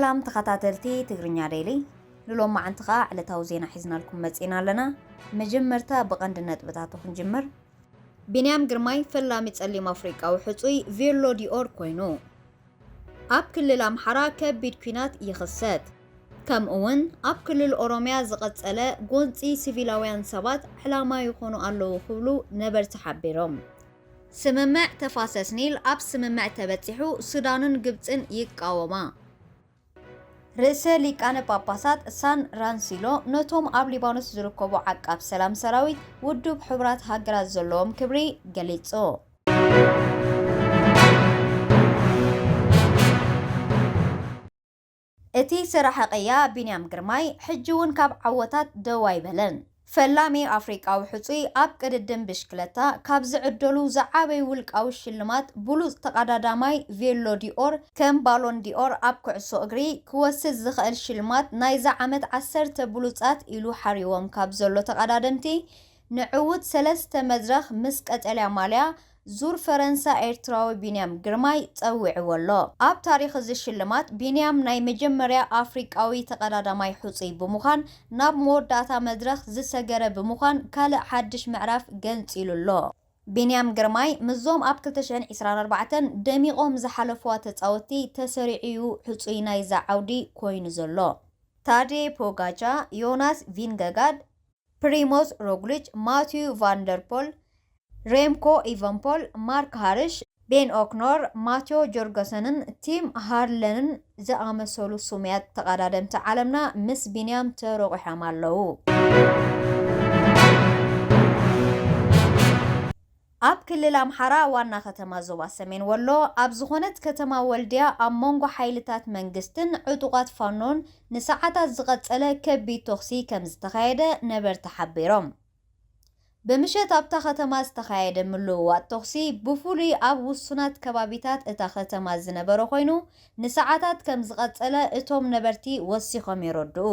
ሰላም ተኸታተልቲ ትግርኛ ዴይሊ፣ ንሎማዓንቲ ኸኣ ዕለታዊ ዜና ሒዝናልኩም መጺና ኣለና። መጀመርታ ብቐንዲ ነጥብታቱ ክንጅምር። ቢንያም ግርማይ ፈላሚ ጸሊም ኣፍሪቃዊ ሕጹይ ቬሎ ዲኦር ኮይኑ። ኣብ ክልል ኣምሓራ ከቢድ ኲናት ይኽሰት። ከምኡ'ውን ኣብ ክልል ኦሮምያ ዝቐጸለ ጎንጺ ሲቪላውያን ሰባት ዕላማ ይኾኑ ኣለዉ ክብሉ ነበርቲ ሓቢሮም። ስምምዕ ተፋሰስ ኒል ኣብ ስምምዕ ተበጺሑ፣ ሱዳንን ግብጽን ይቃወማ። ርእሰ ሊቃነ ጳጳሳት ሳን ራንሲሎ ነቶም ኣብ ሊባኖስ ዝርከቡ ዓቃብ ሰላም ሰራዊት ውድብ ሕቡራት ሃገራት ዘለዎም ክብሪ ገሊጹ። እቲ ሰራሒ ቅያ ቢንያም ግርማይ ሕጂ እውን ካብ ዓወታት ደው ኣይበለን። ፈላሚ ኣፍሪቃዊ ሕጹይ ኣብ ቅድድም ብሽክለታ ካብ ዝዕደሉ ዝዓበዩ ውልቃዊ ሽልማት ብሉጽ ተቐዳዳማይ ቬሎ ዲኦር ከም ባሎን ዲኦር ኣብ ኩዕሶ እግሪ ክወስድ ዝኽእል ሽልማት ናይዛ ዓመት ዓሰርተ ብሉጻት ኢሉ ሓሪዎም ካብ ዘሎ ተቐዳደምቲ ንዕዉት ሰለስተ መድረኽ ምስ ቀጠልያ ማልያ ዙር ፈረንሳ ኤርትራዊ ቢንያም ግርማይ ጸዊዕዎ ኣሎ። ኣብ ታሪኽ እዚ ሽልማት ቢንያም ናይ መጀመርያ ኣፍሪቃዊ ተቐዳዳማይ ሕጹይ ብምዃን ናብ መወዳእታ መድረኽ ዝሰገረ ብምዃን ካልእ ሓድሽ ምዕራፍ ገንጺሉ ኣሎ። ቢንያም ግርማይ ምስዞም ኣብ ክልተ ሽሕን ዕስራን ኣርባዕተን ደሚቖም ዝሓለፍዋ ተጻወትቲ ተሰሪዑ እዩ ሕጹይ ናይዛ ዓውዲ ኮይኑ ዘሎ። ታዴ ፖጋቻ፣ ዮናስ ቪንገጋድ፣ ፕሪሞዝ ሮግሊች፣ ማቲዩ ቫንደርፖል፣ ሬምኮ ኢቨንፖል፣ ማርክ ሃርሽ፣ ቤን ኦክኖር፣ ማቲዮ ጆርገሰንን ቲም ሃርለንን ዝኣመሰሉ ስሙያት ተቐዳደምቲ ዓለምና ምስ ቢንያም ተሮቂሖም ኣለዉ። ኣብ ክልል ኣምሓራ ዋና ከተማ ዞባ ሰሜን ወሎ ኣብ ዝኾነት ከተማ ወልድያ ኣብ መንጎ ሓይልታት መንግስትን ዕጡቓት ፋኖን ንሰዓታት ዝቐጸለ ከቢድ ተኹሲ ከም ዝተኻየደ ነበርቲ ሓቢሮም። ብምሸት ኣብታ ከተማ ዝተኻየደ ምልውዋጥ ተኹሲ ብፍሉይ ኣብ ውሱናት ከባቢታት እታ ከተማ ዝነበረ ኮይኑ ንሰዓታት ከም ዝቐጸለ እቶም ነበርቲ ወሲኾም የረድኡ።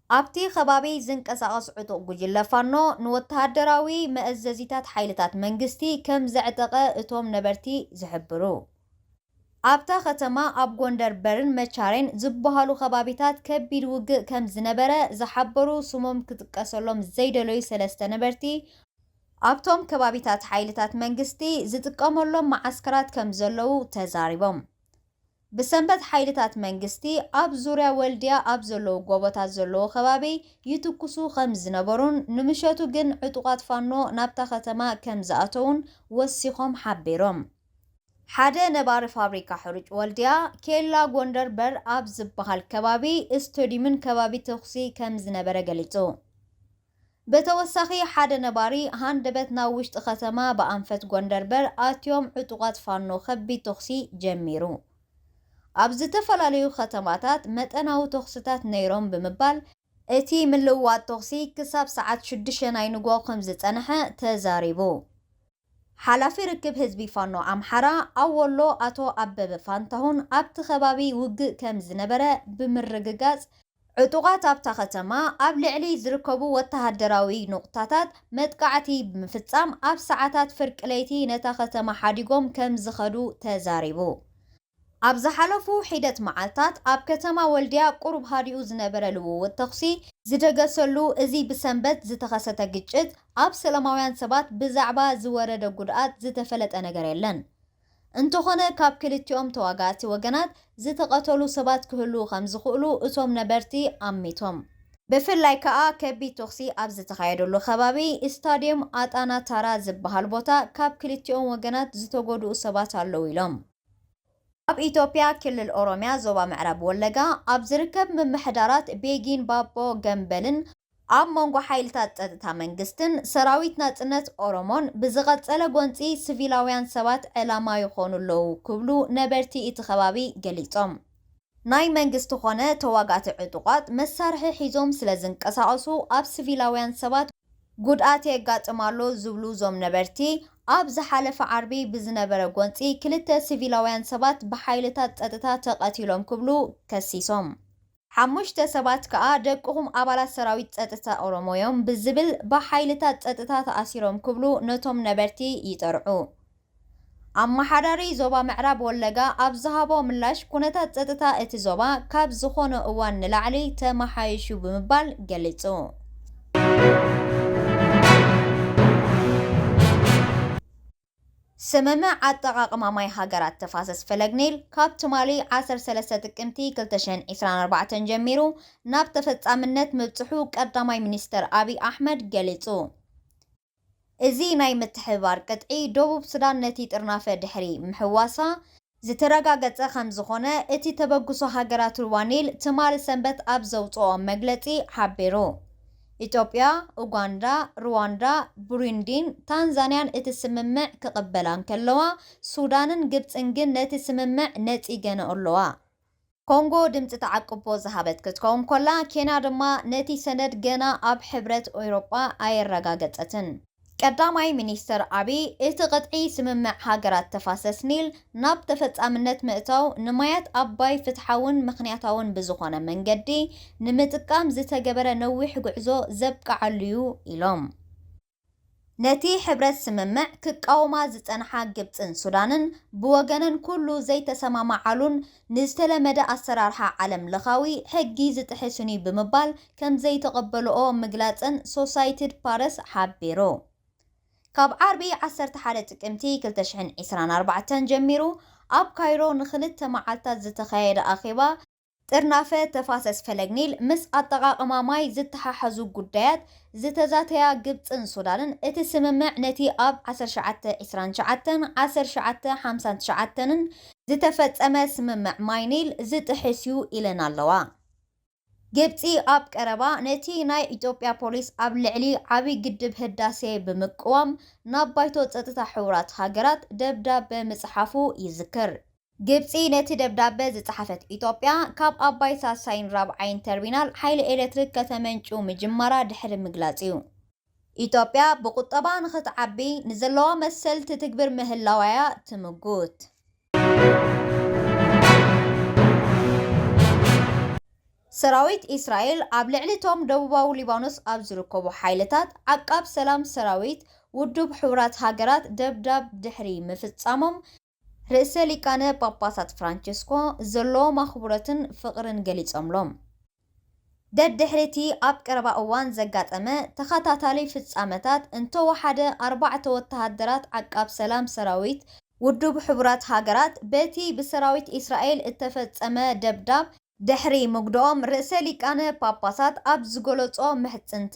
ኣብቲ ከባቢ ዝንቀሳቐስ ዕጡቕ ጉጅለ ፋኖ ንወተሃደራዊ መእዘዚታት ሓይልታት መንግስቲ ከም ዘዕጠቐ እቶም ነበርቲ ዝሕብሩ። ኣብታ ከተማ ኣብ ጎንደር በርን መቻሬን ዝበሃሉ ከባቢታት ከቢድ ውግእ ከም ዝነበረ ዝሓበሩ ስሞም ክጥቀሰሎም ዘይደለዩ ሰለስተ ነበርቲ ኣብቶም ከባቢታት ሓይልታት መንግስቲ ዝጥቀመሎም መዓስከራት ከም ዘለዉ ተዛሪቦም። ብሰንበት ሓይልታት መንግስቲ ኣብ ዙርያ ወልድያ ኣብ ዘለዉ ጎቦታት ዘለዎ ከባቢ ይትኩሱ ከም ዝነበሩን ንምሸቱ ግን ዕጡቓት ፋኖ ናብታ ከተማ ከም ዝኣተዉን ወሲኾም ሓቢሮም። ሓደ ነባሪ ፋብሪካ ሕሩጭ ወልድያ ኬላ ጎንደር በር ኣብ ዝበሃል ከባቢ ስቶዲምን ከባቢ ተኹሲ ከም ዝነበረ ገሊጹ። ብተወሳኺ ሓደ ነባሪ ሃንደበት ናብ ውሽጢ ከተማ ብኣንፈት ጎንደር በር ኣትዮም ዕጡቓት ፋኖ ከቢድ ተኹሲ ጀሚሩ። ኣብ ዝተፈላለዩ ከተማታት መጠናዊ ተኹስታት ነይሮም ብምባል እቲ ምልውዋጥ ተኹሲ ክሳብ ሰዓት ሽዱሽተ ናይ ንግሆ ከም ዝጸንሐ ተዛሪቡ። ሓላፊ ርክብ ህዝቢ ፋኖ ኣምሓራ ኣብ ወሎ ኣቶ ኣበበ ፋንታሁን ኣብቲ ከባቢ ውግእ ከም ዝነበረ ብምርግጋጽ ዕጡቓት ኣብታ ከተማ ኣብ ልዕሊ ዝርከቡ ወተሃደራዊ ኑቕታታት መጥቃዕቲ ብምፍጻም ኣብ ሰዓታት ፍርቂ ለይቲ ነታ ከተማ ሓዲጎም ከም ዝኸዱ ተዛሪቡ። ኣብ ዝሓለፉ ሒደት መዓልታት ኣብ ከተማ ወልድያ ቁሩብ ሃዲኡ ዝነበረ ልውውጥ ተኹሲ ዝደገሰሉ እዚ ብሰንበት ዝተኸሰተ ግጭት ኣብ ሰላማውያን ሰባት ብዛዕባ ዝወረደ ጉድኣት ዝተፈለጠ ነገር የለን። እንተኾነ ካብ ክልቲኦም ተዋጋእቲ ወገናት ዝተቐተሉ ሰባት ክህልዉ ከም ዝኽእሉ እቶም ነበርቲ ኣሚቶም። ብፍላይ ከኣ ከቢድ ተኹሲ ኣብ ዝተኻየደሉ ከባቢ ስታድየም ኣጣና ታራ ዝበሃል ቦታ ካብ ክልቲኦም ወገናት ዝተጎድኡ ሰባት ኣለዉ ኢሎም። ኣብ ኢትዮጵያ ክልል ኦሮምያ ዞባ ምዕራብ ወለጋ ኣብ ዝርከብ ምምሕዳራት ቤጊን ባቦ ገምበልን ኣብ መንጎ ሓይልታት ጸጥታ መንግስትን ሰራዊት ናጽነት ኦሮሞን ብዝቐጸለ ጎንጺ ሲቪላውያን ሰባት ዕላማ ይኾኑ ኣለዉ ክብሉ ነበርቲ እቲ ከባቢ ገሊጾም። ናይ መንግስቲ ኾነ ተዋጋእቲ ዕጡቓት መሳርሒ ሒዞም ስለ ዝንቀሳቐሱ ኣብ ሲቪላውያን ሰባት ጉድኣት የጋጥም ኣሎ ዝብሉ እዞም ነበርቲ፣ ኣብ ዝሓለፈ ዓርቢ ብዝነበረ ጎንጺ ክልተ ሲቪላውያን ሰባት ብሓይልታት ጸጥታ ተቐቲሎም ክብሉ ከሲሶም። ሓሙሽተ ሰባት ከኣ ደቅኹም ኣባላት ሰራዊት ጸጥታ ኦሮሞ እዮም ብዝብል ብሓይልታት ጸጥታ ተኣሲሮም ክብሉ ነቶም ነበርቲ ይጠርዑ። ኣመሓዳሪ ዞባ ምዕራብ ወለጋ ኣብ ዝሃቦ ምላሽ፣ ኩነታት ጸጥታ እቲ ዞባ ካብ ዝኾነ እዋን ንላዕሊ ተመሓይሹ ብምባል ገሊጹ። ስምምዕ ኣጠቓቕማ ማይ ሃገራት ተፋሰስ ፈለግ ኒል ካብ ትማሊ ዓሰርተ ሰለስተ ጥቅምቲ ክልተ ሽሕን ዕስራን ኣርባዕተን ጀሚሩ ናብ ተፈጻምነት ምብጽሑ ቀዳማይ ሚኒስተር ኣብይ ኣሕመድ ገሊጹ። እዚ ናይ ምትሕብባር ቅጥዒ፣ ደቡብ ሱዳን ነቲ ጥርናፈ ድሕሪ ምሕዋሳ ዝተረጋገጸ ከም ዝኾነ እቲ ተበግሶ ሃገራት ሩባ ኒል ትማሊ ሰንበት ኣብ ዘውጽኦ መግለጺ ሓቢሩ። ኢትዮጵያ፣ ኡጋንዳ፣ ሩዋንዳ፣ ቡሩንዲን ታንዛንያን እቲ ስምምዕ ክቕበላ እንከለዋ፣ ሱዳንን ግብጽን ግን ነቲ ስምምዕ ነጺገንኦ ኣለዋ። ኮንጎ ድምጺ ተዓቅቦ ዝሃበት ክትከውን ከላ፣ ኬንያ ድማ ነቲ ሰነድ ገና ኣብ ሕብረት ኤውሮጳ ኣየረጋገጸትን። ቀዳማይ ሚኒስተር ኣብይ፣ እቲ ቅጥዒ ስምምዕ ሃገራት ተፋሰስ ኒል ናብ ተፈጻምነት ምእታው ንማያት ኣባይ ፍትሓውን ምኽንያታውን ብዝኾነ መንገዲ ንምጥቃም ዝተገበረ ነዊሕ ጉዕዞ ዘብቅዓሉ'ዩ ኢሎም። ነቲ ሕብረት ስምምዕ ክቃወማ ዝጸንሓ ግብጽን ሱዳንን ብወገነን ኩሉ ዘይተሰማማዓሉን ንዝተለመደ ኣሰራርሓ ዓለም ለኻዊ ሕጊ ዝጥሕስን'ዩ ብምባል ከም ዘይተቐበልኦ ምግላጸን ሶሳይትድ ፓረስ ሓቢሩ። ካብ ዓርቢ ዓሰርተ ሓደ ጥቅምቲ ክልተ ሽሕን ዕስራን ኣርባዕተን ጀሚሩ ኣብ ካይሮ ንኽልተ መዓልታት ዝተኻየደ ኣኼባ ጥርናፈ ተፋሰስ ፈለግ ኒል ምስ ኣጠቓቕማ ማይ ዝተሓሓዙ ጉዳያት ዝተዛተያ ግብጽን ሱዳንን፣ እቲ ስምምዕ ነቲ ኣብ ዓሰርተ ትሽዓተ ዕስራን ትሽዓተን ዓሰርተ ትሽዓተ ሓምሳን ትሽዓተን ዝተፈጸመ ስምምዕ ማይ ኒል ዝጥሕስ'ዩ ኢለን ኣለዋ። ግብጺ ኣብ ቀረባ ነቲ ናይ ኢትዮጵያ ፖሊስ ኣብ ልዕሊ ዓቢ ግድብ ህዳሴ ብምቅዋም ናብ ባይቶ ጸጥታ ሕቡራት ሃገራት ደብዳበ ምጽሓፉ ይዝከር። ግብጺ ነቲ ደብዳበ ዝጸሓፈት ኢትዮጵያ፣ ካብ ኣባይ ሳሳይን ራብዓይን ተርሚናል ሓይሊ ኤሌክትሪክ ከተመንጩ ምጅማራ ድሕሪ ምግላጽ'ዩ። ኢትዮጵያ ብቁጠባ ንኽትዓቢ ንዘለዋ መሰል ትትግብር ምህላዋ'ያ ትምጉት። ሰራዊት እስራኤል ኣብ ልዕሊ እቶም ደቡባዊ ሊባኖስ ኣብ ዝርከቡ ሓይልታት ዓቃብ ሰላም ሰራዊት ውድብ ሕቡራት ሃገራት ደብዳብ ድሕሪ ምፍጻሞም፣ ርእሰ ሊቃነ ጳጳሳት ፍራንቸስኮ ዘለዎም ኣኽብሮትን ፍቕርን ገሊጾምሎም። ደድሕሪ እቲ ኣብ ቀረባ እዋን ዘጋጠመ ተኸታታሊ ፍጻመታት፣ እንተወሓደ ኣርባዕተ ወተሃደራት ዓቃብ ሰላም ሰራዊት ውድብ ሕቡራት ሃገራት በቲ ብሰራዊት እስራኤል እተፈጸመ ደብዳብ ድሕሪ ምግድኦም፣ ርእሰ ሊቃነ ጳጳሳት ኣብ ዝገለጾ ምሕጽንታ፣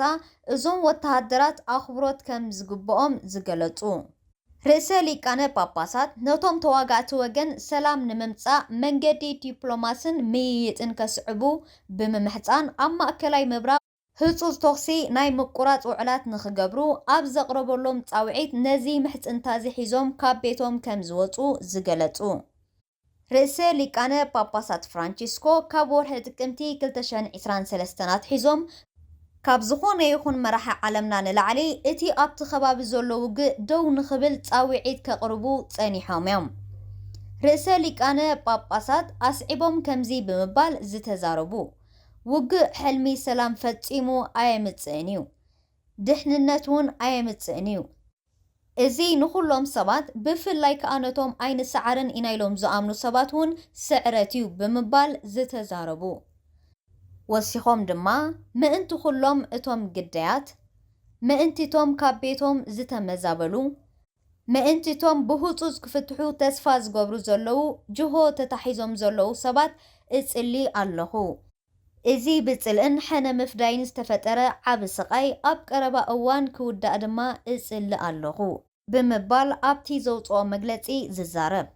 እዞም ወተሃደራት ኣኽብሮት ከም ዝግብኦም ዝገለጹ ርእሰ ሊቃነ ጳጳሳት፣ ነቶም ተዋጋእቲ ወገን ሰላም ንምምጻእ መንገዲ ዲፕሎማስን ምይይጥን ከስዕቡ ብምምሕጻን፣ ኣብ ማእከላይ ምብራቕ ህጹጽ ተኹሲ ናይ ምቁራጽ ውዕላት ንኽገብሩ ኣብ ዘቕረበሎም ጻውዒት፣ ነዚ ምሕጽንታ'ዚ ሒዞም ካብ ቤቶም ከም ዝወጹ ዝገለጹ ርእሰ ሊቃነ ጳጳሳት ፍራንቺስኮ፣ ካብ ወርሒ ጥቅምቲ ክልተ ሽሕን ዕስራን ሰለስተን ኣትሒዞም ካብ ዝኾነ ይኹን መራሒ ዓለምና ንላዕሊ፣ እቲ ኣብቲ ከባቢ ዘሎ ውግእ ደው ንኽብል ጻውዒት ከቕርቡ ጸኒሖም እዮም። ርእሰ ሊቃነ ጳጳሳት ኣስዒቦም ከምዚ ብምባል ዝተዛረቡ፣ ውግእ ሕልሚ ሰላም ፈጺሙ ኣየምጽእን እዩ፣ ድሕንነት እውን ኣየምጽእን እዩ። እዚ ንኹሎም ሰባት፣ ብፍላይ ከኣ ነቶም ኣይንሰዓርን ኢና ኢሎም ዝኣምኑ ሰባት እውን ስዕረት እዩ ብምባል ዝተዛረቡ። ወሲኾም ድማ፣ ምእንቲ ኩሎም እቶም ግዳያት፣ ምእንቲ እቶም ካብ ቤቶም ዝተመዛበሉ፣ ምእንቲ እቶም ብህጹጽ ክፍትሑ ተስፋ ዝገብሩ ዘለዉ፣ ጅሆ ተታሒዞም ዘለዉ ሰባት እጽሊ ኣለኹ። እዚ ብጽልእን ሕነ ምፍዳይን ዝተፈጠረ ዓቢ ስቓይ ኣብ ቀረባ እዋን ክውዳእ ድማ እጽሊ ኣለኹ ብምባል ኣብቲ ዘውጽኦ መግለጺ ዝዛረብ።